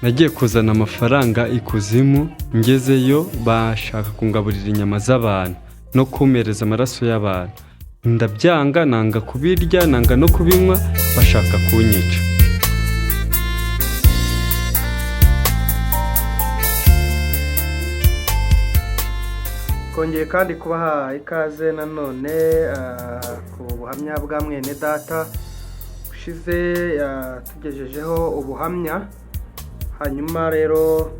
Nagiye kuzana amafaranga ikuzimu, ngezeyo bashaka kungaburira inyama z'abantu no kumpereza amaraso y'abantu. Ndabyanga, nanga kubirya, nanga no kubinywa, bashaka kunyica. Twongeye kandi kubaha ikaze nanone ku buhamya bwa mwene data ushize yatugejejeho ubuhamya. Hanyuma rero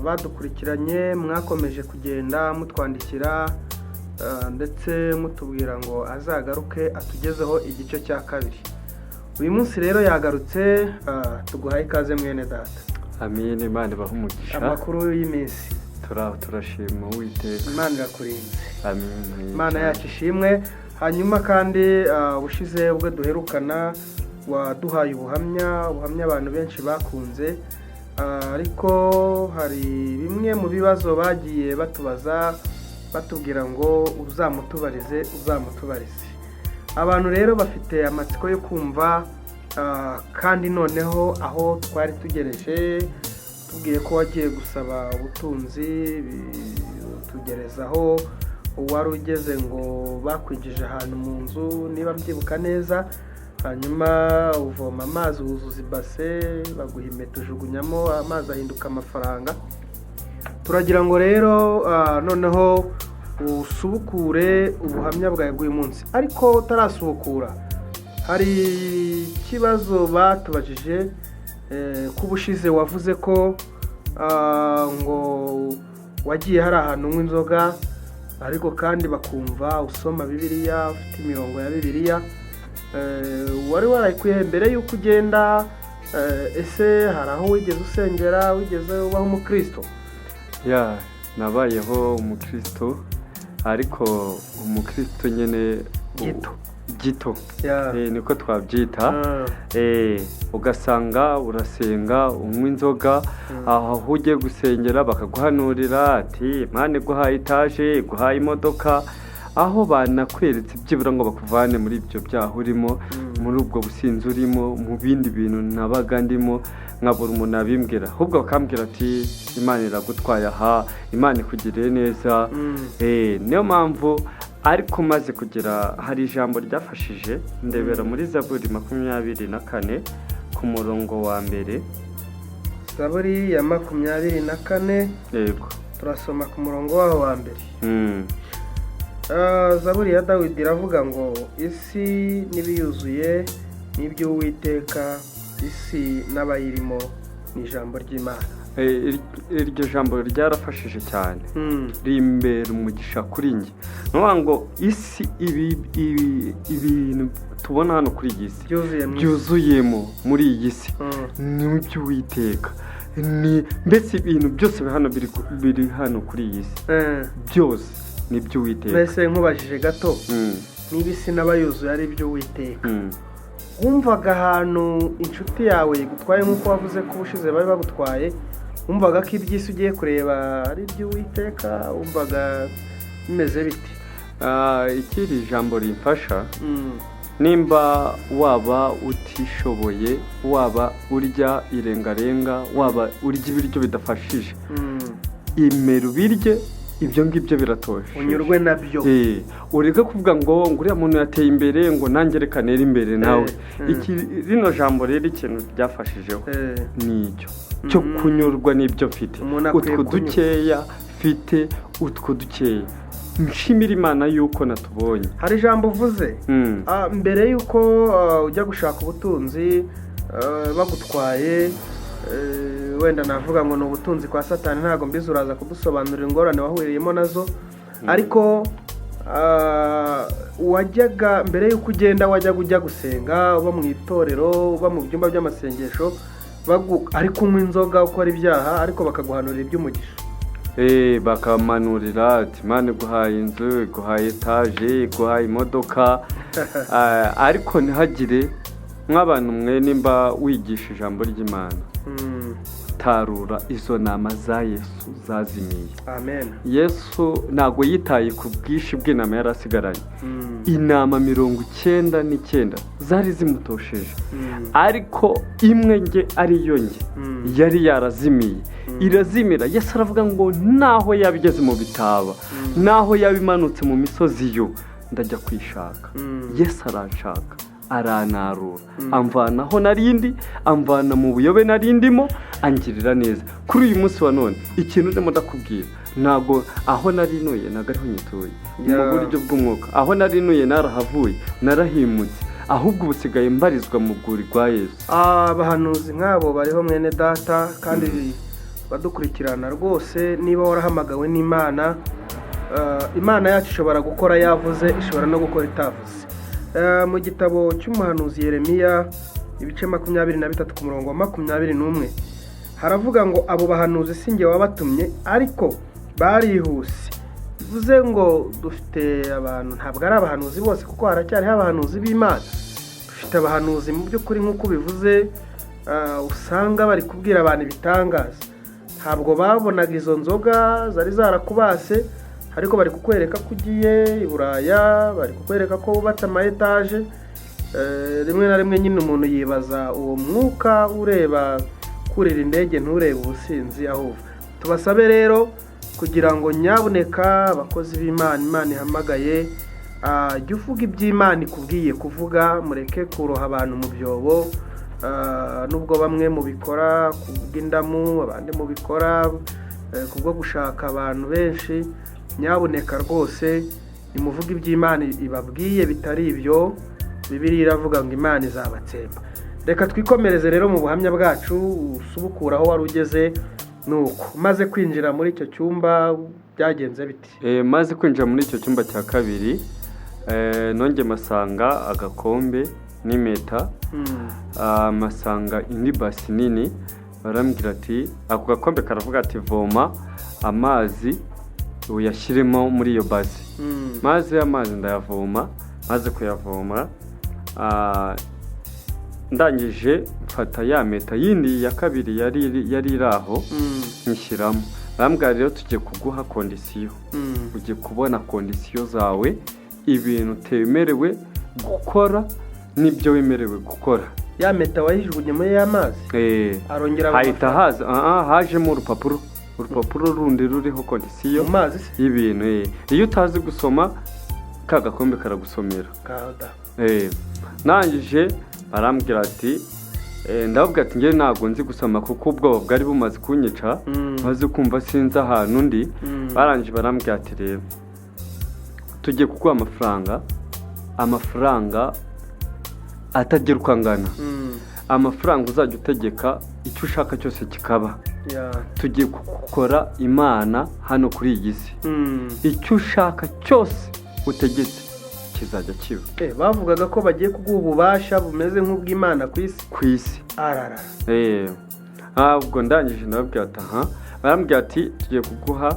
badukurikiranye mwakomeje kugenda mutwandikira, ndetse mutubwira ngo azagaruke atugezeho igice cya kabiri. Uyu munsi rero yagarutse, tuguhaye ikaze mwene data. Amin, Imana ibahe umugisha. Amakuru y'iminsi? Turashima Uwiteka. Imana irakurinze. Amin. Imana yacu ishimwe. Hanyuma kandi ubushize ubwo duherukana waduhaye ubuhamya, ubuhamya abantu benshi bakunze, ariko hari bimwe mu bibazo bagiye batubaza batubwira ngo uzamutubarize, uzamutubarize. Abantu rero bafite amatsiko yo kumva, kandi noneho aho twari tugereje tubwiye ko wagiye gusaba ubutunzi, tugerezaho wari ugeze ngo bakwinjije ahantu mu nzu niba mbyibuka neza, hanyuma uvoma amazi wuzuza ibase, baguha impeta ujugunyamo amazi ahinduka amafaranga. Turagira ngo rero noneho usubukure ubuhamya bwawe bw'uyu munsi. Ariko utarasubukura, hari ikibazo batubajije, ko ubushize wavuze ko ngo wagiye hari ahantu unywa inzoga, ariko kandi bakumva usoma Bibiliya, ufite imirongo ya Bibiliya. Wari warayikuye mbere y'uko ugenda? Ese hari aho wigeze usengera, wigeze ubaho umukristo? Ya, nabayeho umukristo, ariko umukristo nyine gito. Gito. Ya. Niko twabyita. Ugasanga urasenga unywa inzoga, aho ugiye gusengera bakaguhanurira ati Imana iguhaye etaje, iguhaye imodoka, aho banakweretse byibura ngo bakuvane muri ibyo byaha urimo, muri ubwo businzi urimo, mu bindi bintu nabaga ndimo, nkabura umuntu abimbwira, ahubwo bakambwira ati Imana iragutwaye aha, Imana ikugiriye neza. Niyo mpamvu ariko maze kugera hari ijambo ryafashije ndebera muri Zaburi 24 ku murongo wa mbere. Zaburi ya 24. Yego. Turasoma ku murongo waho wa mbere. Zaburi ya Dawidi iravuga ngo isi n'ibiyuzuye n'iby'Uwiteka, isi n'abayirimo, ni ijambo ry'Imana. Iryo jambo ryarafashije cyane, rimbera umugisha kuri njye. Ni ukuvuga ngo isi ibintu tubona hano kuri iyi si byuzuye mu isi. Byuzuyemo muri iyi si ni iby'Uwiteka, ni mbese ibintu byose hano biri hano kuri iyi si byose ni iby'Uwiteka. Mbese nkubajije gato, niba isi n'abayuzuye ari iby'Uwiteka, wumvaga ahantu inshuti yawe igutwaye nk'uko wavuze ko ubushize bari bagutwaye, wumvaga ko iby'isi ugiye kureba ari iby'Uwiteka? Wumvaga bimeze bite? Ikiri jambo rimfasha, nimba waba utishoboye, waba urya irengarenga, waba urya ibiryo bidafashije, imera ubirye, ibyo ngibyo biratoshe, unyurwe nabyo. Ureke kuvuga ngo uriya muntu yateye imbere, ngo nanjye reka nere imbere nawe. Rino jambo rero ikintu ryafashijeho ni icyo cyo kunyurwa n'ibyo mfite, Umuntu akwiye utwo kunyurwa. dukeya mfite, utwo dukeya nshimira Imana yuko natubonye. Hari ijambo uvuze. Mbere y'uko ujya gushaka ubutunzi, bagutwaye, wenda navuga ngo ni ubutunzi kwa Satani, ntabwo mbizi, uraza kudusobanurira ingorane wahuriyemo nazo. Ariko wajyaga mbere y'uko ugenda, wajyaga ujya gusenga, uba mu itorero, uba mu byumba by'amasengesho, ariko unywa inzoga, ukora ibyaha, ariko bakaguhanurira iby'umugisha. Bakamanurira ati Imana iguhaye inzu, iguhaye etaje, iguhaye imodoka. Ariko ntihagire nk'abantu mwe nimba wigisha ijambo ry'Imana. gutarura izo nama za Yesu zazimiye. Amen. Yesu ntabwo yitaye ku bwinshi bw'intama yari asigaranye. Intama 99 zari zimutosheje, ariko imwe nge ariyo nge yari yarazimiye, irazimira. Yesu aravuga ngo naho yaba igeze mu bitaba, naho yaba imanutse mu misozi, yo ndajya kwishaka. Yesu aranshaka, aranarura, amvana aho narindi, amvana mu buyobe narindimo, angirira neza. Kuri uyu munsi wa none ikintu ndimo ndakubwira, ntabwo aho narinuye ntabwo ariho nyituye mu buryo bw'umwuka. Aho narinuye narahavuye, narahimutse, ahubwo ubu usigaye mbarizwa mu rwuri rwa Yesu. Abahanuzi nk'abo bariho, mwene data, kandi badukurikirana rwose. Niba warahamagawe n'Imana, Imana yacu ishobora gukora yavuze, ishobora no gukora itavuze. Mu gitabo cy'umuhanuzi Yeremiya, ibice 23 ku murongo wa 21, haravuga ngo abo bahanuzi si njye wabatumye, ariko barihuse. Bivuze ngo dufite abantu, ntabwo ari abahanuzi bose, kuko haracyariho abahanuzi b'Imana. Dufite abahanuzi mu by'ukuri, nk'uko ubivuze, usanga bari kubwira abantu ibitangaza. Ntabwo babonaga izo nzoga zari zarakubase, ariko bari kukwereka ko ugiye i Buraya, bari kukwereka ko wubatse ama etaje. Rimwe na rimwe nyine umuntu yibaza uwo mwuka ureba kurira indege nturebe ubusinzi aho uva. Tubasabe rero kugira ngo nyabuneka abakozi b'Imana Imana ihamagaye, jya uvuga iby'Imana ikubwiye kuvuga, mureke kuroha abantu mu byobo. Nubwo bamwe mubikora kubw'indamu, abandi mubikora kubwo gushaka abantu benshi, nyabuneka rwose nimuvuge iby'Imana ibabwiye. Bitari ibyo, Bibiliya iravuga ngo Imana izabatsemba. Reka twikomereze rero mu buhamya bwacu, usubukura aho wari ugeze. Nuko umaze kwinjira muri icyo cyumba byagenze biti? Maze kwinjira muri icyo cyumba cya kabiri, nongeye masanga agakombe n'impeta, masanga indi basi nini. Barambwira ati, ako gakombe karavuga ati voma amazi uyashyiremo muri iyo basi. Maze amazi ndayavoma. Maze kuyavoma, ndangije mfata ya mpeta yindi ya kabiri yari iri aho, nyishyiramo. Barambwira rero tugiye kuguha condition, ugiye kubona condition zawe, ibintu utemerewe gukora n'ibyo wemerewe gukora. Ya mpeta wayijugunye muri ya mazi? Eh, arongera hahita haza, hajemo urupapuro rundi ruriho condition mu mazi se? y'ibintu. Iyo utazi gusoma, ka gakombe karagusomera. Kada. Ndangije barambwira ati, ndavuga ati njye ntabwo nzi gusoma, kuko ubwoba bwari bumaze kunyica, maze kumva sinzi ahantu ndi. Barangije barambwira ati rero tugiye kuguha amafaranga, amafaranga atagira uko angana, amafaranga uzajya utegeka icyo ushaka cyose kikaba. Tugiye gukora Imana hano kuri iyi si, icyo ushaka cyose utegetse kizajya kiba. Bavugaga ko bagiye kuguha ububasha bumeze nk'ubw'Imana ku isi. Ku isi. Arara. Ntabwo ndangije ndababwira ati aha. Barambwira ati tugiye kuguha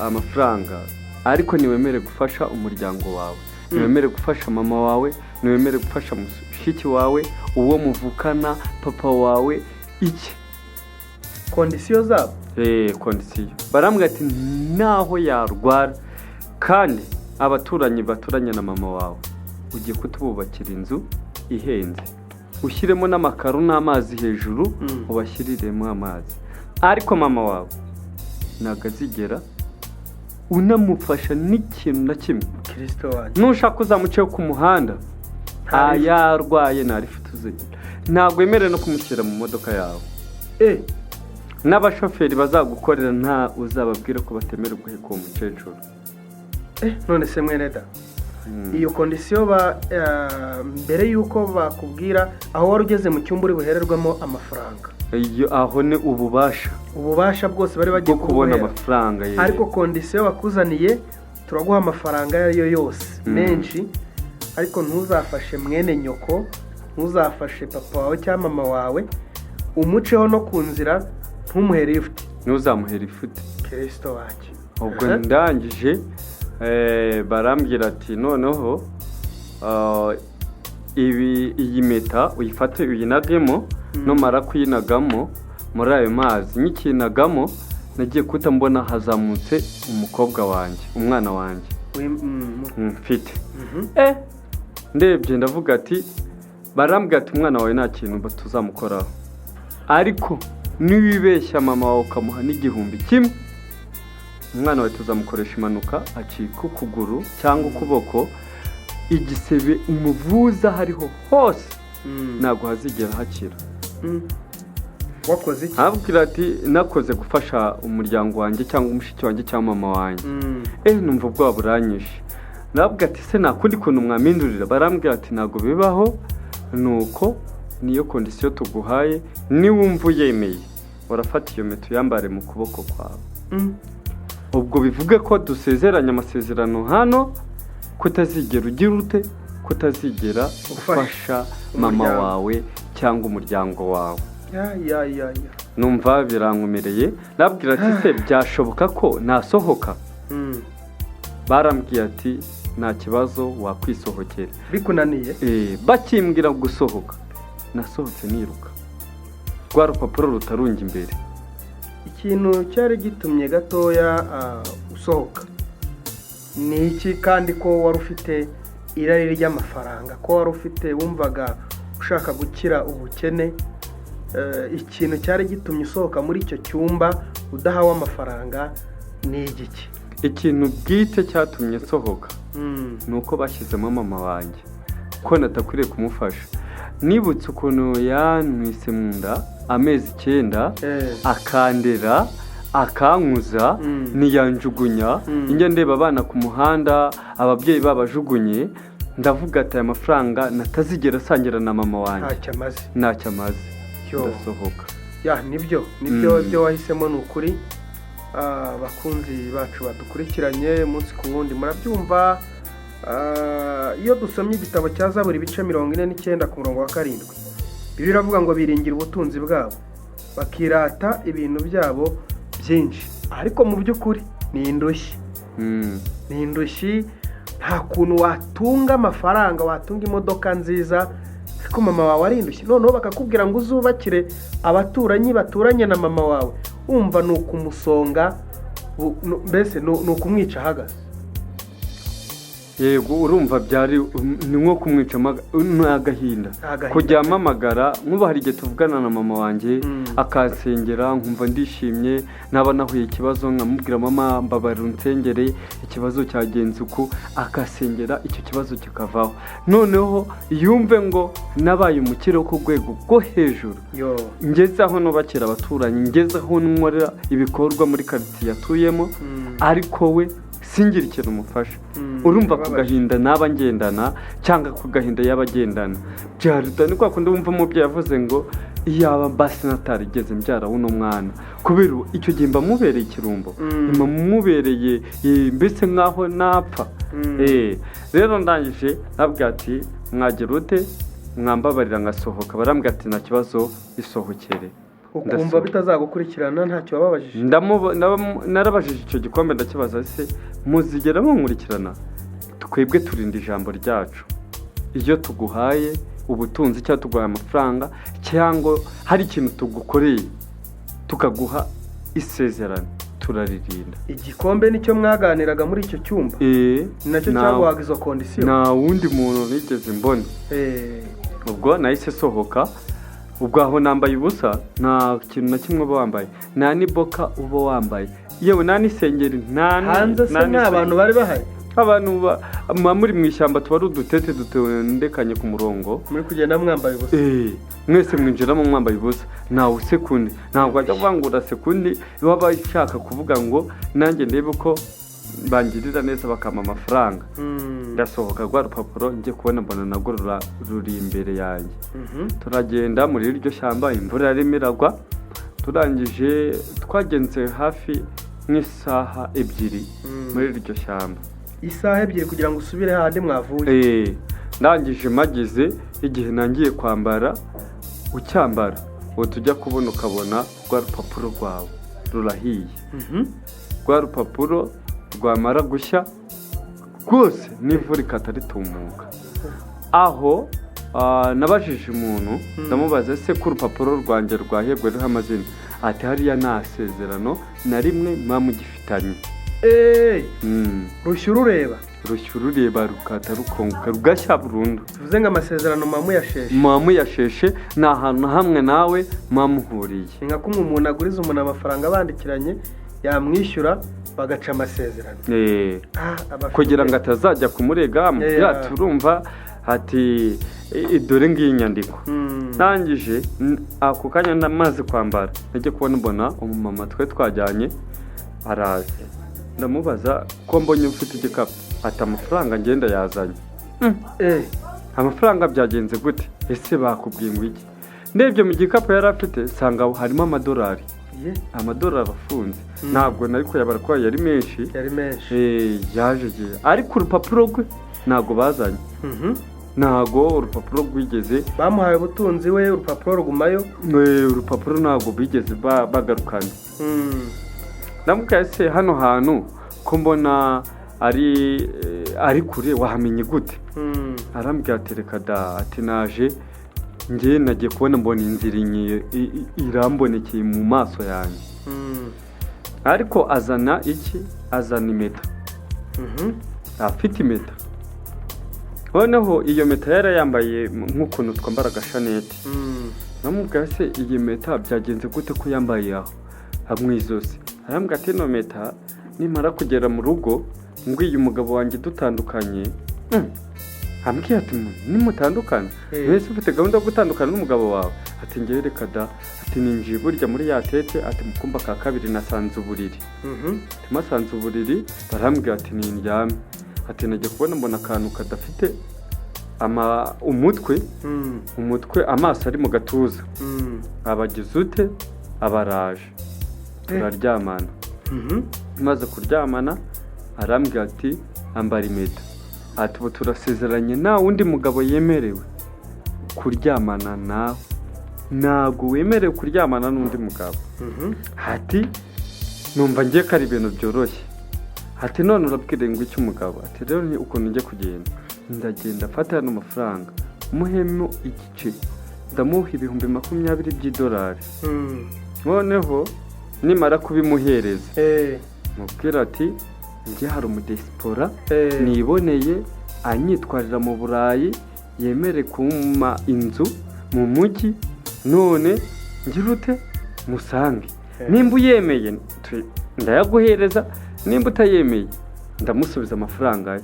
amafaranga, ariko ntiwemere gufasha umuryango wawe, ntiwemere gufasha mama wawe, ntiwemere gufasha mushiki wawe, uwo muvukana, papa wawe, iki. Condition zabo. Condition. Barambwira ati naho yarwara, kandi abaturanyi baturanye na mama wawe ugiye kutububakira inzu ihenze, ushyiremo n'amakaro n'amazi hejuru, ubashyiriremo amazi, ariko mama wawe ntabwo azigera unamufasha n'ikintu na kimwe. Kirisito wanjye. Nushaka uzamuceho ku muhanda Nta lift. yarwaye, nta lift uzigira, ntabwo wemerewe no kumushyira mu modoka yawe. N'abashoferi bazagukorera nta uzababwira ko batemerewe guheka uwo mukecuru. None se mwene da, iyo condition ba mbere y'uko bakubwira aho wari ugeze mu cyumba uri buhererwemo amafaranga? Iyo aho ni ububasha ububasha bwose bari bagiye bwo kubona kubuhera. amafaranga ye. Ariko condition bakuzaniye, turaguha amafaranga ayo ari yo yose menshi, ariko ntuzafashe mwene nyoko, ntuzafashe papa wawe cyangwa mama wawe, umuceho no ku nzira, ntumuhe lift. Ntuzamuhe lift. Kirisito wanjye. Ubwo ndangije, barambwira ati noneho, ibi iyi mpeta uyifate uyinagemo, numara kuyinagamo Muri ayo mazi nyikinagamo, nagiye kuhita mbona hazamutse umukobwa wanjye, umwana wanjye mfite. Ndebye ndavuga ati, barambwira ati umwana wawe nta kintu tuzamukoraho, ariko niwibeshya mama wawe ukamuha n'1000, umwana wawe tuzamukoresha impanuka acika ukuguru cyangwa ukuboko, igisebe umuvuza hariho hose ntabwo hazigera hakira. Wakoze iki? Abwira ati nakoze gufasha umuryango wanjye cyangwa umushiki wanjye cyangwa mama wanjye. Numva ubwoba buranyishe. Nabwira ati se nta kundi kuntu mwampindurira? Barambwira ati ntabwo bibaho, nuko niyo condition tuguhaye, niwumva uyemeye urafata iyo mpeta uyambare mu kuboko kwawe. Ubwo bivuge ko dusezeranye amasezerano hano, kutazigera ugira ute, kutazigera ufasha mama wawe cyangwa umuryango wawe. Ya. Numva birankomereye. Nabwira ati se byashoboka ko nasohoka? Barambwiye ati nta kibazo, wakwisohokera. Bikunaniye? Bakimbwira gusohoka, nasohotse niruka, rwa rupapuro rutarunga imbere. Ikintu cyari gitumye gatoya usohoka ni iki? Kandi ko wari ufite irari ry'amafaranga, ko wari ufite, wumvaga ushaka gukira ubukene, ikintu cyari gitumye usohoka muri icyo cyumba udahawe amafaranga ni igiki? Ikintu bwite cyatumye nsohoka ni uko bashyizemo mama wanjye ko natakwiriye kumufasha. Nibutse ukuntu yantwise mu nda amezi 9, akandera, akankuza, ntiyanjugunya. Njya ndeba abana ku muhanda ababyeyi babajugunye, ndavuga ati aya mafaranga natazigera asangira na mama wanjye ntacyo amaze, ntacyo amaze. Ndasohoka. Ya, nibyo nibyo byo wahisemo ni ukuri. Abakunzi bacu badukurikiranye umunsi ku wundi murabyumva. Iyo dusomye igitabo cya Zaburi ibice 49 ku murongo wa 7, Bibiliya iravuga ngo biringira ubutunzi bwabo, bakirata ibintu byabo byinshi, ariko mu by'ukuri ni indushyi. Ni indushyi. Nta kuntu watunga amafaranga, watunga imodoka nziza, ariko mama wawe ari indushyi. Noneho bakakubwira ngo uzubakire abaturanyi baturanye na mama wawe, wumva ni ukumusonga, mbese ni ukumwica ahagaze. Yego, urumva byari ni nko kumwica, ni agahinda. Kujya mpamagara, nk'ubu hari igihe tuvugana na mama wanjye akansengera nkumva ndishimye, naba nahuye ikibazo nkamubwira mama mbabarira unsengere ikibazo cyagenze uku, akasengera icyo kibazo kikavaho. Noneho yumve ngo nabaye umukire wo ku rwego rwo hejuru, ngeze aho nubakira abaturanyi, ngeze aho nkorera ibikorwa muri karitsiye atuyemo, ariko we singira ikintu umufasha. Urumva ku gahinda naba ngendana cyangwa ku gahinda yaba agendana byaruta ni kwa kundi wumva umubyeyi yavuze ngo iyaba basi natarigeze mbyara uno mwana, kubera icyo gihe mba mubereye ikirumbo, mba mubereye mbese nkaho napfa. Rero ndangije nabwira ati mwagira ute mwambabarira ngasohoka? Barambwira ati nta kibazo, isohokere. Ukumva bitazagukurikirana, ntacyo wababajije? Narabajije icyo gikombe, ndakibaza se muzigera munkurikirana? Twebwe turinda ijambo ryacu, iyo tuguhaye ubutunzi cyangwa tuguhaye amafaranga cyangwa hari ikintu tugukoreye tukaguha isezerano, turaririnda. Igikombe nicyo mwaganiraga muri icyo cyumba, nacyo cyaguhaga izo condition? Nta wundi muntu nigeze mbona. Ubwo nahise sohoka, ubwo aho nambaye ubusa, nta kintu na kimwe uba wambaye, nta n'iboka uba wambaye, yewe nta n'isengeri, nta hanze se nta bantu bari bahari? Abantu muri mu ishyamba tuba ari udutete dutondekanye ku murongo, muri kugenda mwambaye ubusa. Mwese mwinjiramo mwambaye ubusa, ntawe usekundi, ntabwo wajya kuvuga ngo urasekundi, baba bashaka kuvuga ngo nanjye ndebe uko bangirira neza bakampa amafaranga. Ndasohoka, rwa rupapuro njye kubona mbona nabwo ruri imbere yanjye. Turagenda muri iryo shyamba, imvura yarimo iragwa, turangije twagenze hafi nk'isaha 2 muri iryo shyamba. Isaha 2 kugira ngo usubire hahandi mwavuye? Ndangije mageze igihe nangiye kwambara, ucyambara ubu tujya kubona ukabona rwa rupapuro rwawe rurahiye. Rwa rupapuro rwamara gushya rwose n'imvura ikata ritumuka aho. Nabajije umuntu, ndamubaza se ko urupapuro rwanjye rwahebwe ruriho amazina, ati hariya nta sezerano na rimwe muba mugifitanye. Rushya urureba. Rushya urureba, rukata rukongoka rugashya burundu. Tuvuze ngo amasezerano muba muyasheshe. Muba muyasheshe, ni ahantu hamwe nawe muba muhuriye. Ni nka kumwe umuntu aguriza umuntu amafaranga bandikiranye, yamwishyura bagaca amasezerano. Kugira ngo atazajya kumurega amubwira ati urumva, ati dore ngiyi nyandiko. Ndangije ako kanya namaze kwambara, najya kubona mbona umumama twe twajyanye araje, ndamubaza ko mbonye ufite igikapu, ati amafaranga ngenda yazanye. Amafaranga byagenze gute? Ese bakubwiye ngo iki? Ndebye mu gikapu yari afite nsanga harimo amadolari. Amadolari afunze. Ntabwo nari kuyabara kuko yari menshi. Yari menshi. Yaje gihe ariko urupapuro rwe ntabwo bazanye. Ntabwo urupapuro rwigeze. Bamuhaye ubutunzi we, urupapuro rugumayo. Urupapuro ntabwo bigeze bagarukana. Ndamubwira se hano hantu ko mbona ari kure, wahamenye gute? Arambwira ati reka da, ati naje njye nagiye kubona mbona inzira irambonekeye mu maso yanjye. Ariko azana iki? Azana impeta. Afite impeta, noneho iyo mpeta yari yambaye nk'ukuntu twambara agashanete. Namubwira se iyi mpeta byagenze gute ko yambaye aho mu izosi? Arambwira ati ino mpeta nimara kugera mu rugo mbwiye umugabo wanjye dutandukanye. Ambwiye ati nimutandukana, mwese ufite gahunda yo gutandukana n'umugabo wawe? Ati ngewe reka da, ati ninjiye burya muri ya tete, ati mu kumba ka kabiri nasanze uburiri. Masanze uburiri, barambwira ati nindyame, ati najya kubona mbona akantu kadafite umutwe, umutwe amaso ari mu gatuza. Abagize ute? Abaraje turaryamana. Maze kuryamana arambwira ati ambara impeta, ati ubu turasezeranye, nta wundi mugabo yemerewe kuryamana nawe, ntabwo wemerewe kuryamana n'undi mugabo. Ati numva ngiye ko ari ibintu byoroshye, ati none urabwira ngo iki umugabo? Ati rero ni ukuntu njye kugenda, ndagenda mfata hano amafaranga muhemo igice, ndamuha 20,000 by'idolari. Noneho nimara kubimuhereza mubwira ati njye hari umudesipora niboneye anyitwarira mu Burayi, yemere kumpa inzu mu mujyi, none ngira ute musange, nimba uyemeye ndayaguhereza, nimba utayemeye ndamusubiza amafaranga ye.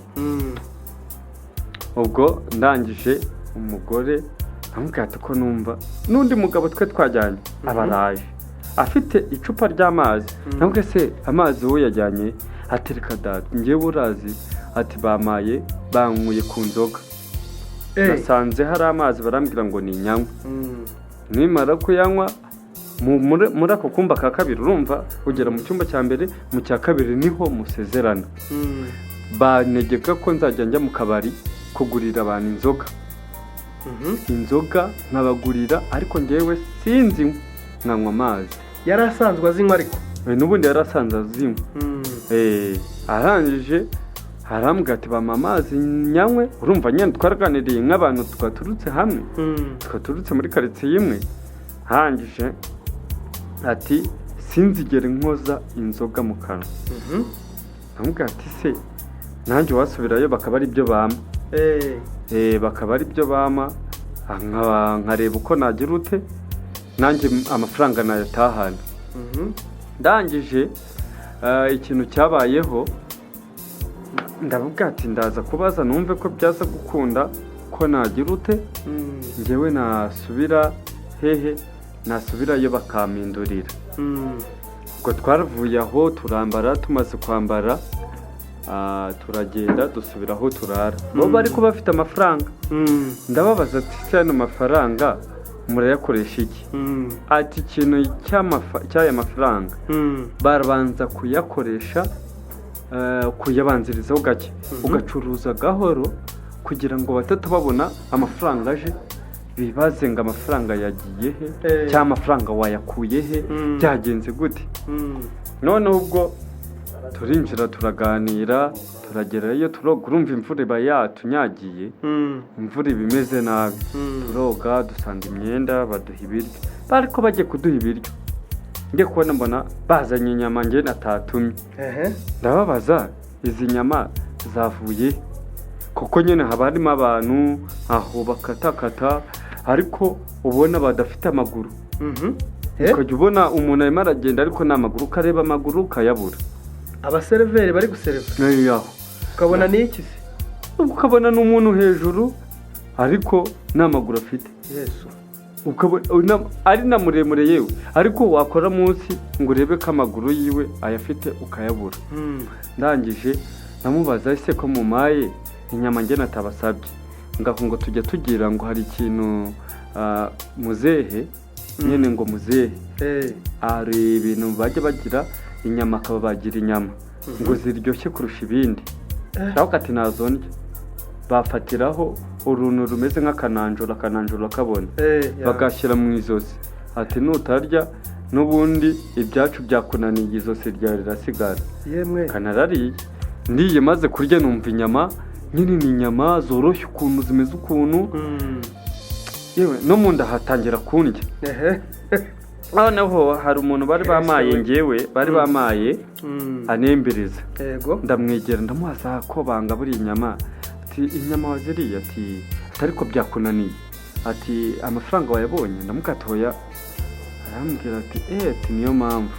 Ubwo ndangije umugore amubwira ati ko numva n'undi mugabo twe twajyanye abaraje afite icupa ry'amazi, ntabwo se amazi wowe yajyanye? Ati reka data, njyewe urazi, ati bamaye banyweye ku nzoga, nasanze hari amazi barambwira ngo ni inyanywe, nimara kuyanywa muri ako kumba ka kabiri, urumva ugera mu cyumba cya mbere, mu cya kabiri niho musezerana. Banegeka ko nzajya njya mu kabari kugurira abantu inzoga, inzoga nkabagurira, ariko njyewe sinzi nkanywa amazi. Yari asanzwe azinywa ariko? N'ubundi yari asanzwe azinywa. Arangije arambwira ati bampa amazi nyanywe, urumva nyine twaraganiriye nk'abantu twaturutse hamwe, twaturutse muri karitsiye imwe. Arangije ati sinzigere nkoza inzoga mu kanwa. Ndamubwira ati se nanjye wasubirayo bakaba ari byo bampa, bakaba ari byo bampa, nkareba uko nagira ute nanjye amafaranga nayatahana. Ndangije ikintu cyabayeho, ndavuga ati ndaza kubaza numve ko byaza gukunda ko nagira ute njyewe nasubira hehe, nasubirayo bakampindurira. Ubwo twaravuye aho turambara, tumaze kwambara turagenda dusubira aho turara, bo bari kuba bafite amafaranga. Ndababaza ati se ano mafaranga murayakoresha iki? Ati ikintu cy'aya mafaranga barabanza kuyakoresha, kuyabanzirizaho gake, ugacuruza gahoro kugira ngo batatu babona amafaranga aje bibaze ngo amafaranga yagiye he, cyangwa amafaranga wayakuye he, byagenze gute. Noneho ubwo Turinjira, turaganira, turagerayo, turoga. Urumva imvura iba yatunyagiye, imvura iba imeze nabi. Turoga, dusanga imyenda, baduha ibiryo. Ariko bagiye kuduha ibiryo, njye kubona mbona bazanye inyama njye natatumye. Ndababaza, izi nyama zavuye? Kuko nyine haba harimo abantu aho bakatakata, ariko ubona badafite amaguru. Ukajya ubona umuntu arimo aragenda ariko nta maguru, ukareba amaguru ukayabura. Abaseriveri bari gusereva? Nayo yaho. Ukabona ni iki se? Ukabona ni umuntu hejuru ariko nta maguru afite. Yesu! Ukabona ari na muremure yewe, ariko wakora munsi ngo urebe ko amaguru yiwe ayafite ukayabura. Ndangije ndamubaza, ese ko mumaye inyama njye natabasabye? Ngaho ngo tujya tugira ngo hari ikintu, muzehe nyine, ngo muzehe hari ibintu bajya bagira inyama, akaba bagira inyama ngo ziryoshye kurusha ibindi. Ndavuga ati nazondya. Bafatiraho uruntu rumeze nk'akananjoro, akananjoro kabona, bagashyira mu izosi, ati nutarya n'ubundi ibyacu byakunaniye, izosi ryawe rirasigara. Yemwe! Kanarariye, ndiye, maze kurya numva inyama nyine ni inyama zoroshye ukuntu, zimeze ukuntu. Yewe, no mu nda hatangira kundya. Noneho hari umuntu bari bamaye, ngewe bari bamaye, anembereza. Ndamwegera, ndamubaza ko banga buriya inyama. Ati inyama waziriye? Ati ariko byakunaniye. Ati amafaranga wayabonye? Ndamukatoya. Arambwira ati eh, ati niyo mpamvu.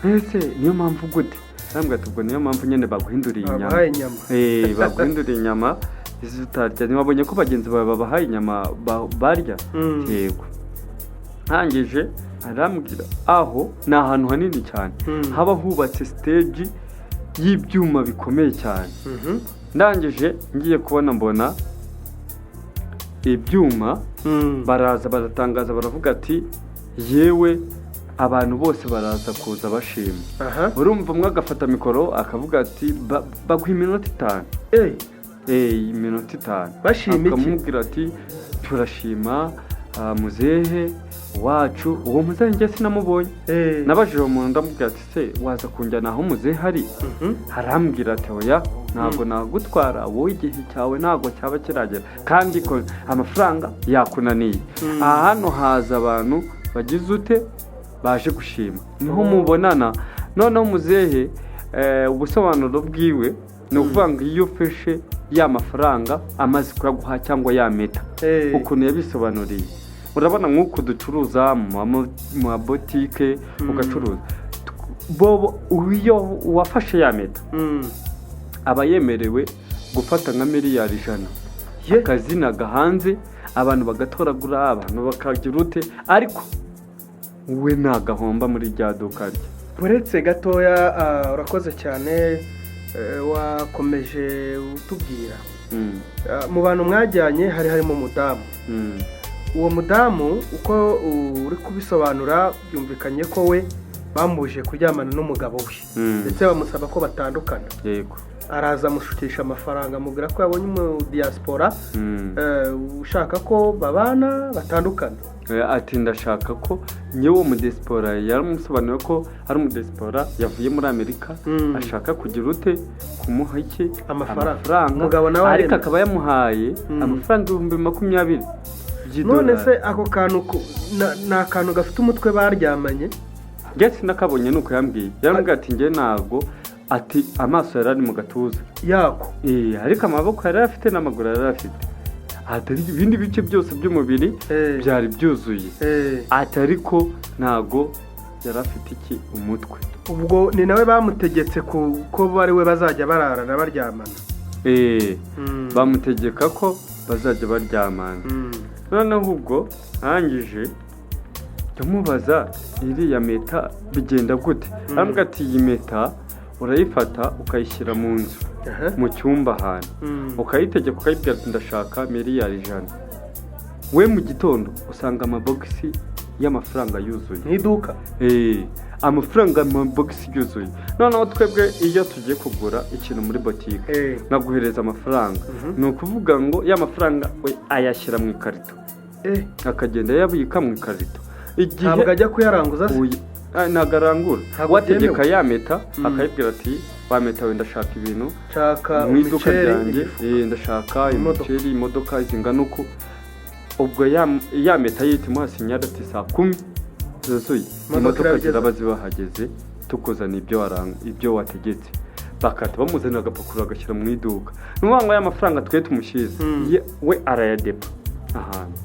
Ese niyo mpamvu gute? Arambwira ati ubwo niyo mpamvu nyine baguhinduriye inyama. Baguhaye inyama. Eh, baguhinduriye inyama izi utarya, ntiwabonye ko bagenzi bawe babahaye inyama barya? Yego. Ntangije arambwira, aho ni ahantu hanini cyane, haba hubatse stage y'ibyuma bikomeye cyane. Ndangije ngiye kubona mbona ibyuma, baraza baratangaza, baravuga ati yewe, abantu bose baraza kuza bashima. Urumva umwe agafata mikoro akavuga ati baguha iminota 5. Iminota 5. Bashima iki? Akamubwira ati turashima, muzehe wacu. Uwo muzehe njye sinamubonye. Nabajije uwo muntu, ndamubwira ati se waza kunjyana aho muzehe ari? Arambwira ati oya, ntabwo nagutwara wowe, igihe cyawe ntabwo cyaba kiragera, kandi ko amafaranga yakunaniye. Aha hano haza abantu bagize ute, baje gushima, niho mubonana. Noneho muzehe, ubusobanuro bwiwe ni ukuvuga ngo iyo ufashe ya mafaranga amaze kuyaguha cyangwa ya meta, ukuntu yabisobanuriye, urabona nk'uku ducuruza mu mabotike, ugacuruza, bobo iyo uwafashe ya meta aba yemerewe gufata nka miliyari 100, akazinaga hanze, abantu bagatoragura, abantu bakagira ute, ariko we ntagahomba muri rya duka rye. Uretse gatoya, urakoze cyane, wakomeje utubwira. Mu bantu mwajyanye hari harimo umudamu. Uwo mudamu uko uri kubisobanura byumvikanye ko we bamubujije kuryamana n'umugabo we, ndetse bamusaba ko batandukana. Araza amushukisha amafaranga, amubwira ko yabonye umudiyasipora ushaka ko babana batandukana. Ati ndashaka ko nyewe uwo mudiyasipora, yaramusobanuriye ko ari umudiyasipora yavuye muri Amerika, ashaka kugira ute, kumuha iki? Amafaranga. Umugabo nawe ariko aremera. Akaba yamuhaye amafaranga 20,000 by'idolari. None se ako kantu ni akantu gafite umutwe baryamanye? Njye sinakabonye, nuko yambwiye, yarambwiye ati njye ntabwo, ati amaso yari ari mu gatuza yako. Ariko amaboko yari afite n'amaguru yari afite, ati ibindi bice byose by'umubiri byari byuzuye, ati ariko ntabwo yari afite iki, umutwe. Ubwo ni nawe bamutegetse ko ari we bazajya bararana baryamana? Bamutegeka ko bazajya baryamana. Noneho ubwo arangije ndamubaza, iriya meta bigenda gute? Arambwira ati iyi meta urayifata ukayishyira mu nzu, mu cyumba ahantu, ukayitegeka, ukayibwira ati ndashaka miliyari 100. We mu gitondo usanga amabogisi y'amafaranga yuzuye Mu iduka? Amafaranga mu mabogisi yuzuye. Noneho twebwe iyo tugiye kugura ikintu muri botike, nkaguhereza amafaranga, ni ukuvuga ngo ya mafaranga we ayashyira mu ikarito, akagenda ayabika mu ikarito igihe Ntabwo ajya kuyaranguza se? Ntabwo arangura. Ntabwo Wategeka byemewe. ya meta, akayibwira ati: "Wa meta we, ndashaka ibintu Nshaka mu iduka imiceri, ryanjye, imifuka. ndashaka Imodoka. imiceri, imodoka zingana uku." Ubwo ya meta yita imuha signal ati: "Saa 10 zuzuye Imodoka imodoka irabigeze. ziraba zibahageze, tukuzana ibyo wategetse." Bakahita bamuzanira agapapuro, agashyira mu iduka. Ni ukuvuga ngo ya mafaranga twe tumushyize, we arayadepa ahantu,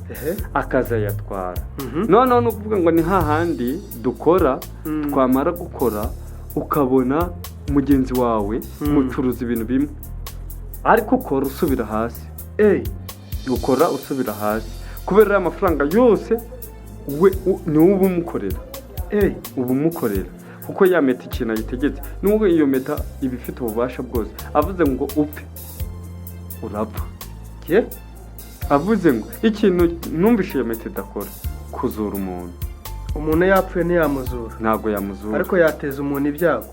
akazayatwara. Noneho ni ukuvuga ngo ni hahandi dukora, twamara gukora ukabona mugenzi wawe mucuruza ibintu bimwe, ariko ukora usubira hasi. Ukora usubira hasi kubera aya mafaranga yose we niwe uba umukorera. Uba umukorera kuko ya meta ikintu ayitegetse, nubwo iyo meta iba ifite ububasha bwose, avuze ngo upfe urapfa. Ye? Avuze ngo ikintu numvishe iyo meta idakora, kuzura umuntu. Umuntu yapfuye ntiyamuzura? Ntabwo yamuzura. Ariko yateza umuntu ibyago.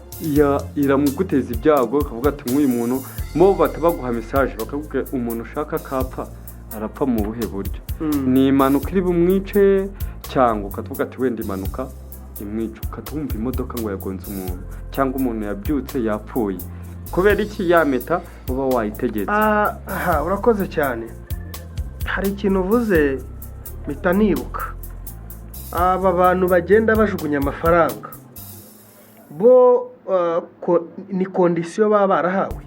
Iramuguteza ibyago, ikavuga ati nk'uyu muntu mo bahita baguha message, bakakubwira umuntu ushaka kapfa arapfa mu buhe buryo, ni impanuka iri bumwice, cyangwa ukavuga ati wenda impanuka imwica, ukatwumva imodoka ngo yagonze umuntu, cyangwa umuntu yabyutse yapfuye. Kubera iki? Ya meta uba wayitegetse. Aha urakoze cyane. Hari ikintu uvuze mpita nibuka aba bantu bagenda bajugunya amafaranga bo, ni condition baba barahawe.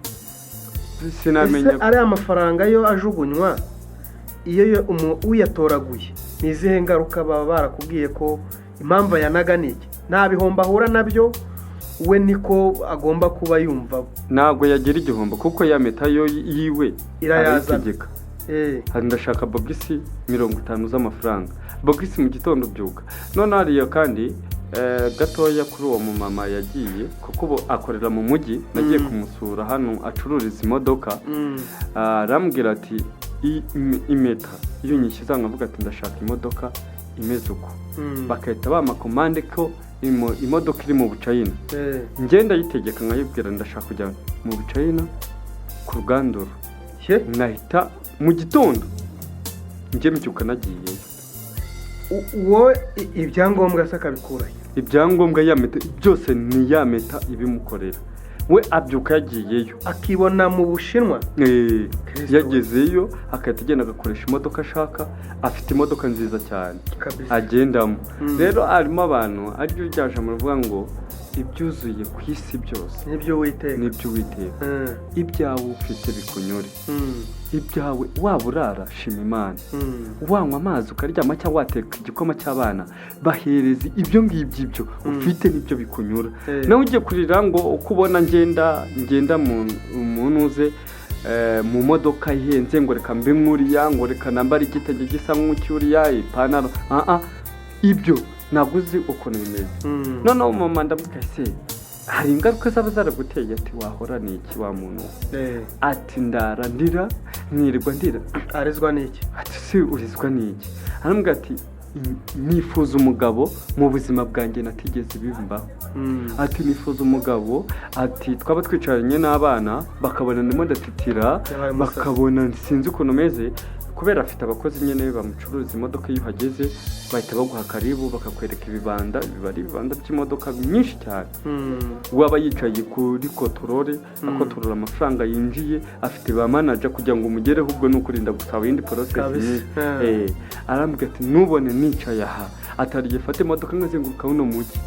Sinamenya. Ese ariya mafaranga yo ajugunywa, iyo uyatoraguye ni izihe ngaruka? Baba barakubwiye ko impamvu ayanaga ni iki? Nta bihombo ahura nabyo we, niko agomba kuba yumva? Ntabwo yagira igihombo kuko ya meta yo yiwe Irayazana. arayitegeka. Hari ndashaka bogisi 50 z'amafaranga, bogisi mu gitondo byuka. None hariya kandi gatoya kuri uwo mumama yagiye, kuko ubu akorera mu mujyi, nagiye kumusura hano acururiza imodoka. Arambwira ati impeta iyo nyishyize nkavuga ati ndashaka imodoka imeze uko, bagahita bampa commande ko imodoka iri mu Bucayina. Ngenda yitegeka nkayibwira ndashaka kujya mu Bucayina ku ruganduro, Ye? nkahita mu gitondo njye mbyuka nagiyeyo. Wowe ibyangombwa se akabikurahe? Ibyangombwa ya meta byose, ni ya meta ibimukorera, we abyuka yagiyeyo. Akibona mu Bushinwa? Kristo. Yagezeyo agahita agenda agakoresha imodoka ashaka, afite imodoka nziza cyane agendamo. Rero harimo abantu ariryo rya jambo rivuga ngo ibyuzuye ku isi byose Nibyo witeka. Nibyo Uwiteka. Ibyawe ufite bikunyure. Ibyawe waba urara, shima Imana. Wanywa amazi ukaryama, cyangwa wateka igikoma cy'abana, bahereza ibyo ngibyo, ibyo ufite nibyo bikunyura. Nawe ugiye kurira ngo uko ubona ngenda ngenda mu ntuze mu modoka ihenze, ngo reka mbe nk'uriya, ngo reka nambare igitenge gisa nk'icyuriya, ipantaro, ah ah, ibyo ntabwo uzi ukuntu bimeze. Noneho mama ndamubwira: "Se hari ingaruka zaba zaraguteye?" Ati: "Wahora ni iki wa muntu we?" Ati: "Ndara ndira, nkirirwa ndira." Arizwa n'iki? Ati: "Si urizwa n'iki?" Aramubwira ati: "Nifuza umugabo mu buzima bwanjye natigeze bimbaho." Ati: "Nifuza umugabo." Ati: "Twaba twicaranye n'abana bakabona ndimo ndatitira, Yabaye umusazi. bakabona sinzi ukuntu meze." Kubera afite abakozi nyine bamucuruza imodoka, iyo uhageze bahita baguha karibu, bakakwereka ibibanda, biba ari ibibanda by'imodoka myinshi cyane. Waba yicaye kuri contrôle, akotorora amafaranga yinjiye, afite ba manager kugira ngo umugereho, ubwo ni ukurinda gusaba iyindi process Kabisa. nyinshi. Arambwira ati: "Nubone nicaye aha, atari fata imodoka nkazenguruka buno mujyi."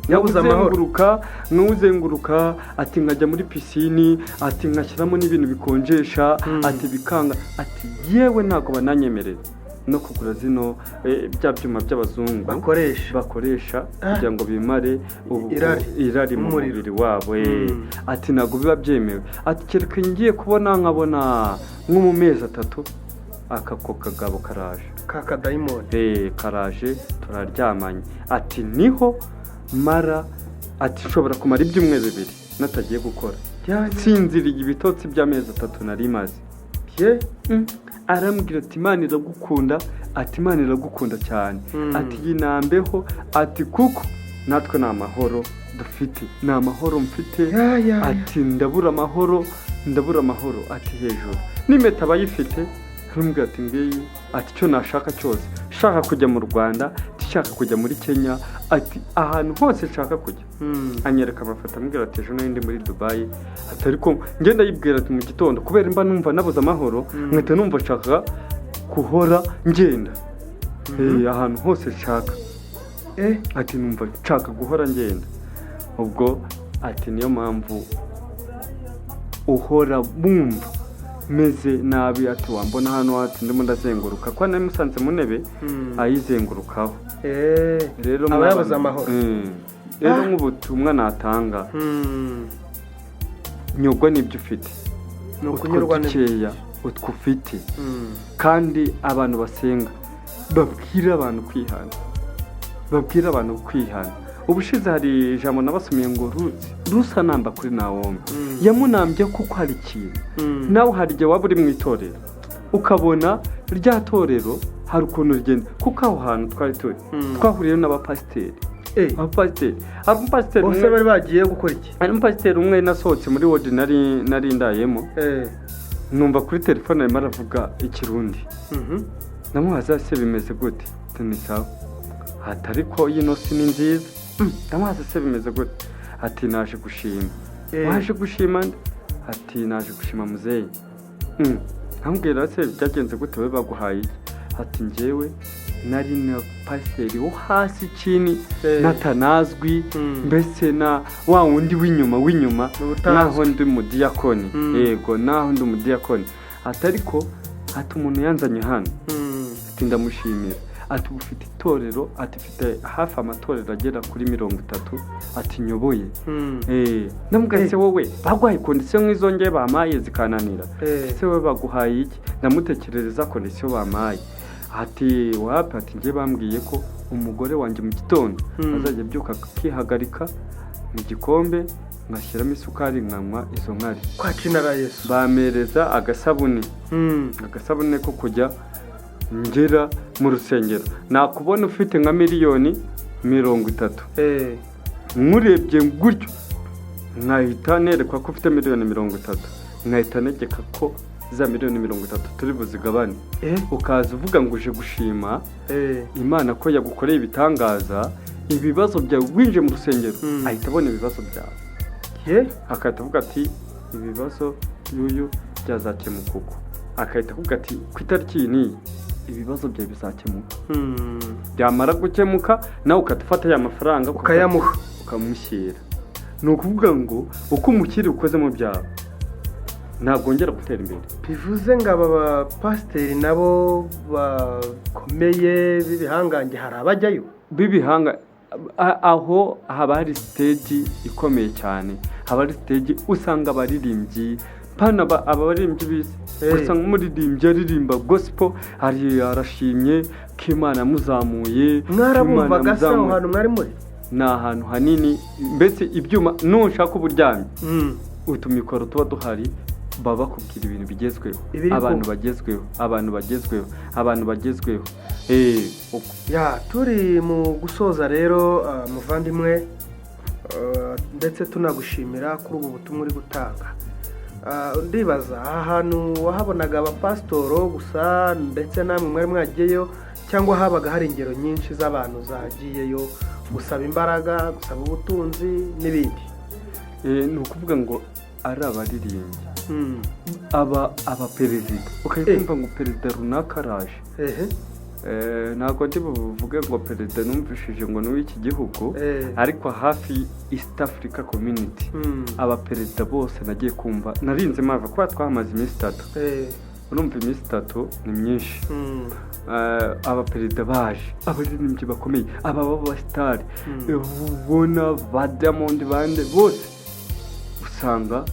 Yabuze amahoro. Nkawuzenguruka, nkawuzenguruka, ati nkajya muri piscine, ati nkashyiramo n'ibintu bikonjesha, ati bikanga, ati yewe ntabwo bananyemerera no kugura zino bya byuma by'abazungu Bakoresha. bakoresha Ah. kugira ngo bimare Irari. irari mu N'umuriro. mubiri wabo. Ati ntabwo biba byemewe, ati kereka ngiye kubona nkabona nko mu mezi 3 aka ko kagabo karaje. Ka kadayimoni. Karaje turaryamanye, ati niho mara, ati nshobora kumara ibyumweru 2 natagiye gukora, nsinziriye ibitotsi by'amezi 3 nari maze. Ye? Arambwira ati: "Imana iragukunda," ati: "Imana iragukunda cyane." Ati: "Yinambeho," ati kuko natwe ni amahoro dufite, ni amahoro mfite. Ya, ya, ya. Ati: "Ndabura amahoro, ndabura amahoro." Ati hejuru n'impeta abayifite, aramubwira ati ngiyi, ati icyo nashaka cyose, shaka kujya mu Rwanda, ati nshaka kujya muri Kenya, ati ahantu hose nshaka kujya. Anyereka amafoto, ambwira ati ejo nari ndi muri Dubayi, ati ariko ngenda yibwira ati mu gitondo kubera mba numva nabuze amahoro, nkahita numva nshaka guhora ngenda ahantu hose nshaka. Ati numva nshaka guhora ngenda. Ubwo ati niyo mpamvu uhora bumva meze nabi, ati wambona hano, ati ndimo ndazenguruka, kuko nari musanze mu ntebe ayizengurukaho. Rero aba yabuze amahoro. Rero nk'ubutumwa natanga, nyurwa n'ibyo ufite, ni utwo ukunyurwa n'ibyo dukeya utwo ufite. Kandi abantu basenga babwira abantu kwihana, babwira abantu kwihana. Ubushize hari ijambo nabasumiye ngo Rusi anamba kuri Nawomi, yamunambye kuko hari ikintu. Nawe hari igihe waba uri mu itorero ukabona rya torero hari ukuntu rigenda, kuko aho hantu twari turi twahuriyeyo n'abapasiteri. Abapasiteri, hari umupasiteri bose umwe bari bagiye gukora iki? Hari umupasiteri umwe nasohotse muri wodi nari ndayemo, numva kuri telefone arimo aravuga ikirundi. Ndamubaza se bimeze gute? Ati ni sawa. Ati ariko ino si ni nziza. Ndamubaza se bimeze gute? Ati naje gushima. Waje gushima nde? Ati naje gushima muzeyi. Ndamubwira se byagenze gute, wowe baguhaye iki? Ati njyewe nari na pasiteri wo hasi chini, natanazwi, mbese na wa wundi w'inyuma w'inyuma, Ubutazwi. naho ndi umudiyakoni. Yego, naho ndi umudiyakoni. Ati ariko ati umuntu yanzanye hano, ati ndamushimira, ati ubu ufite itorero, ati ufite hafi amatorero agera kuri 30, ati nyoboye. Ndamubwira se wowe baguhaye condition nk'izo ngewe bamaye zikananira, ese wowe baguhaye iki? Ndamutekerereza condition bamaye. Ati wapi, ati ngewe bambwiye ko umugore wanjye mu gitondo azajya abyuka akihagarika mu gikombe, ngashyiramo isukari nkanywa izo nkari. Kwa cinara Yesu. Bamereza agasabune, agasabune ko kujya ngera mu rusengero. Nakubona ufite nka 30 miliyoni, nkurebye gutyo nkahita nerekwa ko ufite 30 miliyoni, nkahita negeka ko za 30 miliyoni turi buzigabane. Ukaza uvuga ngo uje gushima Imana ko yagukoreye ibitangaza, ibibazo byawe winjiye mu rusengero, ahita abona ibibazo byawe, agahita avuga ati ibibazo y'uyu byazakemuka uko, agahita avuga ati ku itariki iyi n'iyi ibibazo byawe bizakemuka. Byamara gukemuka nawe ukahita ufata ya mafaranga ukayamuha, ukamushyira. Ni ukuvuga ngo uko umukiri ukoze mu byawe ntabwo wongera gutera imbere. Bivuze ngo aba bapasiteri nabo bakomeye b'ibihangange hari abajyayo b'ibihanga, aho haba hari stage ikomeye cyane, haba hari stage usanga abaririmbyi pana abaririmbyi b'isi, usanga umuririmbyi aririmba gospel, ari arashimye ko Imana yamuzamuye. Mwarabumvaga se aho hantu mwari muri? Ni ahantu hanini, mbese ibyuma nushaka uburyamye, utumikoro tuba duhari, baba bakubwira ibintu bigezweho, abantu bagezweho, abantu bagezweho, abantu bagezweho. Ya turi mu gusoza rero, muvandimwe, ndetse tunagushimira kuri ubu butumwa uri gutanga. Ndibaza aha hantu wahabonaga abapasitoro gusa ndetse namwe mwari mwagiyeyo, cyangwa habaga hari ingero nyinshi z'abantu zagiyeyo gusaba imbaraga, gusaba ubutunzi n'ibindi? Ni ukuvuga ngo ari abaririmbyi, aba perezida, ukahita ngo perezida runaka araje. Ntabwo ndi buvuge ngo perezida numvishije ngo ni uw'iki gihugu, ariko hafi East Africa Community, abaperezida bose nagiye kumva narinze mpava, kuba twahamaze iminsi 3. Urumva iminsi 3 ni myinshi. Abaperezida baje, abaririmbyi bakomeye, aba b'abasitari, ubona ba Diamond bande bose usanga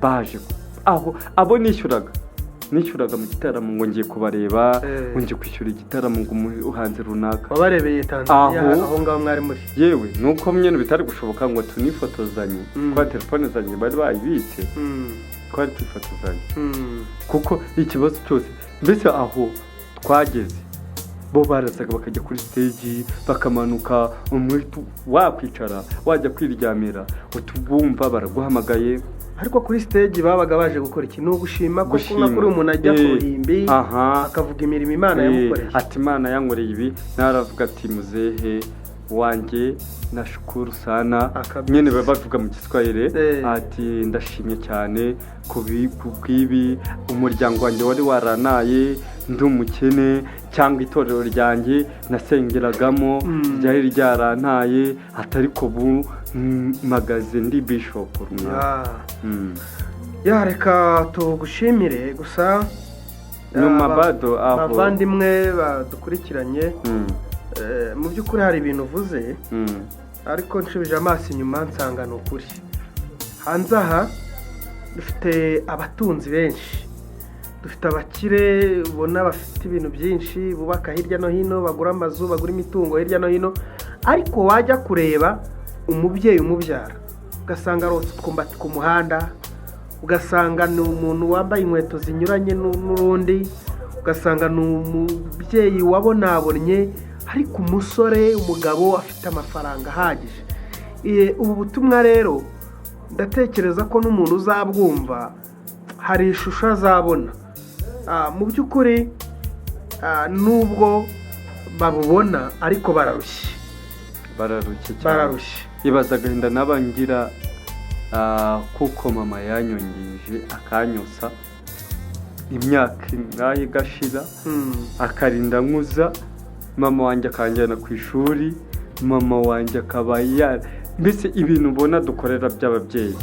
baje aho. Abo nishyuraga mu gitaramo ngo ngiye kubareba, ngo ngiye kwishyura igitaramo ngo umuhanzi runaka. Wabarebeye Tanzania aho ngaho mwari muri? Yewe nuko nyine bitari gushoboka ngo tunifotozanye, kuko telefone zanjye bari bayibitse, twari twifotozanye, kuko ikibazo cyose mbese aho twageze bo barazaga bakajya kuri stage bakamanuka, umwe wakwicara wajya kwiryamira utubumva baraguhamagaye. Ariko kuri stage babaga baje gukora iki? Ni ugushima kuko Gushima. nka kuri umuntu ajya ku ruhimbi akavuga imirimo Imana yamukoreye. Ati Imana yankoreye ibi, nawe aravuga ati muzehe wanjye nashukuru sana. Akabisa. Nyine baba bavuga mu Giswahili, ati ndashimye cyane ku bw'ibi, umuryango wanjye wari waranaye ndi umukene, cyangwa itorero ryanjye nasengeragamo ryari ryarantaye, atari ko ubu mpagaze ndi bishop runaka. Ya, reka tugushimire gusa. Nyuma bado aho Bavandimwe badukurikiranye, mu by'ukuri hari ibintu uvuze, ariko nshubije amaso inyuma nsanga ni ukuri. Hanze aha dufite abatunzi benshi, dufite abakire ubona bafite ibintu byinshi, bubaka hirya no hino, bagura amazu, bagura imitungo hirya no hino, ariko wajya kureba umubyeyi umubyara ugasanga arotsa utwumbati ku muhanda, ugasanga ni umuntu wambaye inkweto zinyuranye n'urundi, ugasanga ni umubyeyi wabonabonye, ariko umusore, umugabo afite amafaranga ahagije. Ubu butumwa rero ndatekereza ko n'umuntu uzabwumva hari ishusho azabona. Mu by'ukuri, nubwo babubona ariko bararushye. Bararushye cyane. Bararushye. Ibaza agahinda naba ngira, kuko mama yanyongeje akanyosa imyaka ingahe igashira, akarinda nkuza, mama wanjye akanjyana ku ishuri, mama wanjye akaba ya mbese ibintu ubona dukorera by'ababyeyi.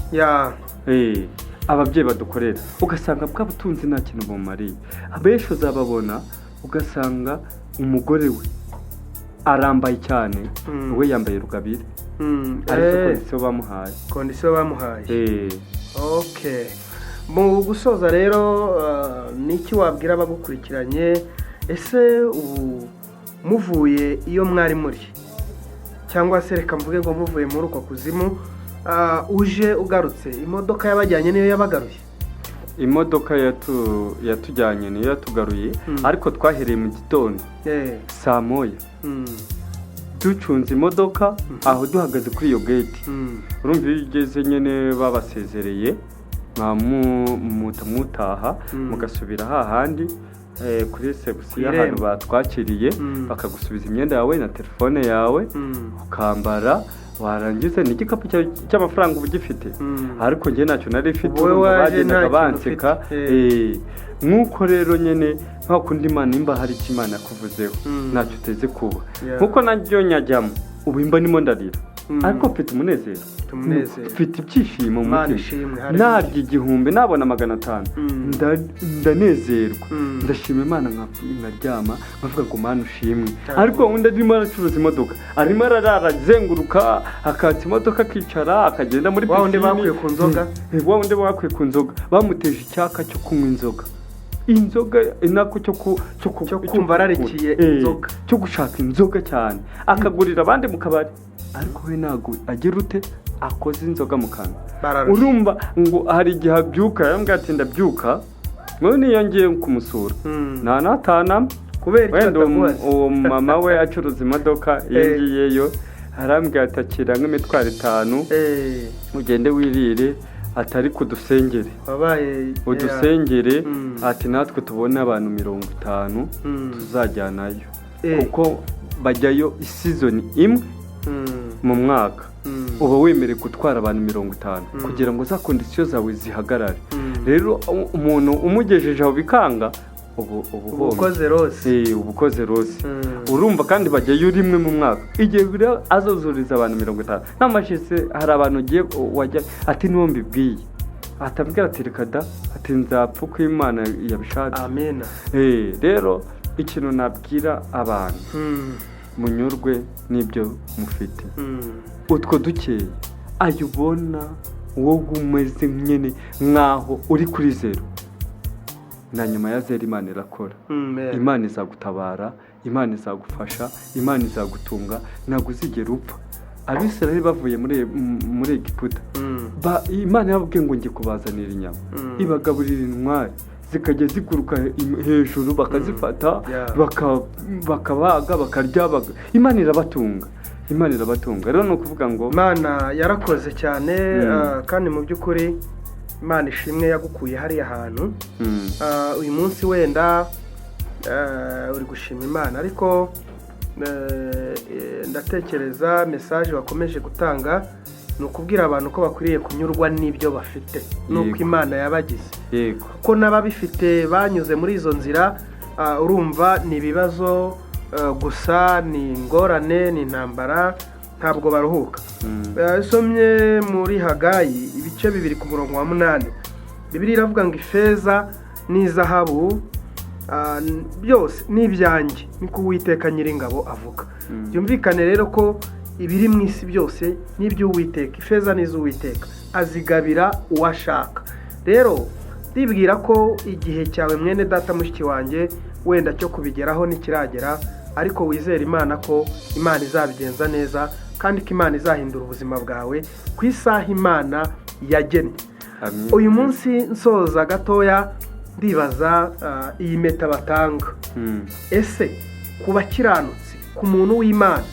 Ababyeyi badukorera, ugasanga bwa butunzi nta kintu bumariye. Abenshi uzababona ugasanga umugore we arambaye cyane, we yambaye rugabire, arizo condition bamuhaye. Condition bamuhaye. Okay, mu gusoza rero, ni iki wabwira abagukurikiranye? Ese ubu muvuye iyo mwari muri, cyangwa se reka mvuge ngo muvuye muri uko kuzimu, uje ugarutse, imodoka yabajyanye niyo yabagaruye? Imodoka yatujyanye niyo yatugaruye, ariko twahereye mu gitondo saa 1, ducunze imodoka aho duhagaze kuri iyo gate. Urumva iyo ugeze nyine babasezereye, mutaha, mugasubira hahandi kuri reception Ku ahantu irembo. batwakiriye, bakagusubiza imyenda yawe na telefone yawe, ukambara, warangiza n'igikapu cy'amafaranga uba ugifite, ariko njye ntacyo nari mfite. Wowe Urumva waje bagendaga nta kintu banseka. ufite. Nk'uko rero nyine nka kundi Imana, nimba hari icyo Imana yakuvuzeho, ntacyo uteze kuba. Nkuko naryo nyajyamo ubu imba ndimo ndarira, ariko mfite umunezero. Mfite umunezero. Mfite ibyishimo mu Imana mutima. ishimwe, haleluya. Narya 1000, nabona 500, ndanezerwa, ndashima Imana, nkaryama nkavuga ngo Mana ushimwe. Ariko undi arimo aracuruza imodoka, arimo ararara azenguruka, akatsa imodoka, akicara, akagenda muri Wa wundi pisine. bakuye ku nzoga? Wa wundi bakuye ku nzoga, bamuteje icyaka cyo kunywa inzoga, inzoga nako cyo ku cyo ku Cyo kumva ararikiye inzoga. Cyo gushaka inzoga cyane, akagurira abandi mu kabari, ariko we ntabwo agira ute akoze inzoga mu kanwa. Bararushye. Urumva ngo hari igihe abyuka, yarambwira ati ndabyuka ngo niyo ngiye kumusura nta natana. Kubera icyo Wenda atakubaza? Uwo mama we acuruza imodoka, iyo ngiyeyo arambwira ati akira nk'imitwaro 5, ugende wirire, atari kudusengere, Wabaye udusengere, ati natwe tubone abantu 50 tuzajyanayo, kuko bajyayo i season imwe mu mwaka, uba wemerewe gutwara abantu 50 kugira ngo za condition zawe zihagarare. Rero umuntu umugejeje aho bikanga, ubu uba Uba uhombye. ukoze rose. Uba ukoze rose. Urumva kandi bajyayo rimwe mu mwaka, igihe rero azuzuriza abantu 50 n'amashyize, hari abantu ugiye wajya ati niwo mbibwiye, atabwira ati reka da, ati nzapfa uko Imana yabishatse. Amena. Rero ikintu nabwira abantu, munyurwe n'ibyo mufite, utwo dukeya ayo ubona wowe umeze nyine nk'aho uri kuri zeru, na nyuma ya zeru Imana irakora. Imana izagutabara, Imana izagufasha, Imana izagutunga, ntabwo uzigera upfa. Abisirayeli bavuye muri Egiputa, Imana yababwiye ngo ngiye kubazanira inyama, ibagaburira intwari zikajya ziguruka hejuru bakazifata, bakabaga bakarya, Imana irabatunga, Imana irabatunga. Rero ni ukuvuga ngo Imana yarakoze cyane, kandi mu by'ukuri Imana ishimwe yagukuye hariya hantu. Uyu munsi wenda uri gushima Imana, ariko ndatekereza message wakomeje gutanga ni ukubwira abantu ko bakwiriye kunyurwa n'ibyo bafite n'uko Imana yabagize, kuko n'ababifite banyuze muri izo nzira. Urumva ni ibibazo gusa, ni ingorane, ni intambara, ntabwo baruhuka. Usomye muri Hagayi ibice 2 ku murongo wa 8, Bibiliya iravuga ngo ifeza n'izahabu byose ni ibyanjye, niko Uwiteka Nyiringabo avuga. Byumvikane rero ko ibiri mu isi byose ni iby'Uwiteka, ifeza ni iz'Uwiteka, azigabira uwashaka. Rero ndibwira ko igihe cyawe, mwene data, mushiki wanjye, wenda cyo kubigeraho ntikiragera, ariko wizere Imana ko Imana izabigenza neza, kandi ko Imana izahindura ubuzima bwawe ku isaha Imana yagennye. Uyu munsi nsoza gatoya, ndibaza iyi mpeta batanga, ese ku bakiranutsi, ku muntu w'Imana,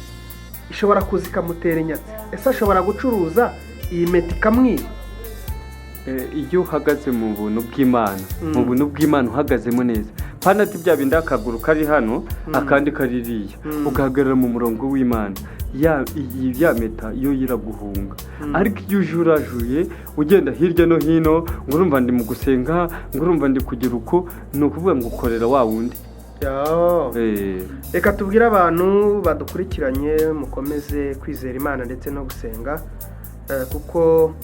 ishobora kuza ikamutera inyatsi? Ese ashobora gucuruza iyi mpeta ikamwiba? Iyo uhagaze mu buntu bw'Imana, mu buntu bw'Imana uhagazemo neza, panati bya bindi, akaguru kari hano akandi kaririya, ugahagarara mu murongo w'Imana, ya mpeta yo iraguhunga. Ariko iyo ujurajuye ugenda hirya no hino, ngo urumva ndi mu gusenga, ngo urumva ndi kugira uko, ni ukuvuga ngo ukorera wa wundi. Reka tubwire abantu badukurikiranye, mukomeze kwizera Imana ndetse no gusenga, kuko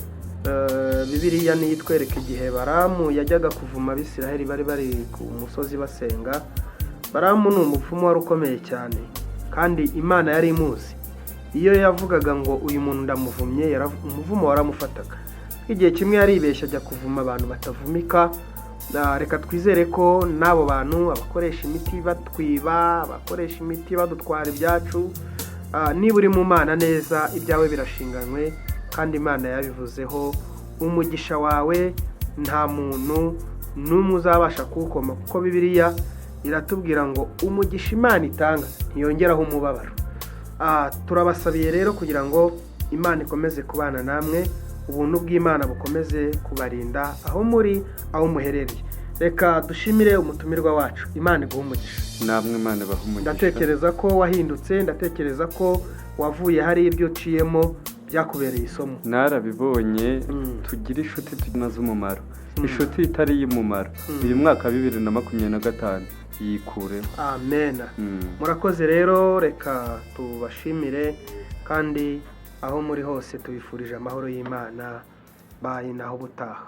Bibiliya niyo itwereka igihe Baramu yajyaga kuvuma Abisiraheli bari bari ku musozi basenga. Baramu ni umupfumu wari ukomeye cyane, kandi Imana yari imuzi. Iyo yavugaga ngo uyu muntu ndamuvumye, umuvumo waramufataga. Igihe kimwe yaribeshya ajya kuvuma abantu batavumika. Reka twizere ko n'abo bantu, abakoresha imiti batwiba, abakoresha imiti badutwara ibyacu, niba uri mu Mana neza, ibyawe birashinganywe, kandi Imana yabivuzeho. Umugisha wawe nta muntu n'umwe uzabasha kuwukoma, kuko Bibiliya iratubwira ngo umugisha Imana itanga ntiyongeraho umubabaro. Turabasabiye rero kugira ngo Imana ikomeze kubana namwe, ubuntu bw'Imana bukomeze kubarinda aho muri, aho muherereye. Reka dushimire umutumirwa wacu, Imana iguhe umugisha. Namwe Imana ibahe umugisha. Ndatekereza ko wahindutse, ndatekereza ko wavuye hari ibyo uciyemo byakubereye isomo. Narabibonye. Tugire inshuti tunaze umumaro, inshuti itari iy'umumaro uyu mwaka wa 2025 yikureho. Amen. Murakoze rero, reka tubashimire, kandi aho muri hose tubifurije amahoro y'Imana. Bayi, naho ubutaha.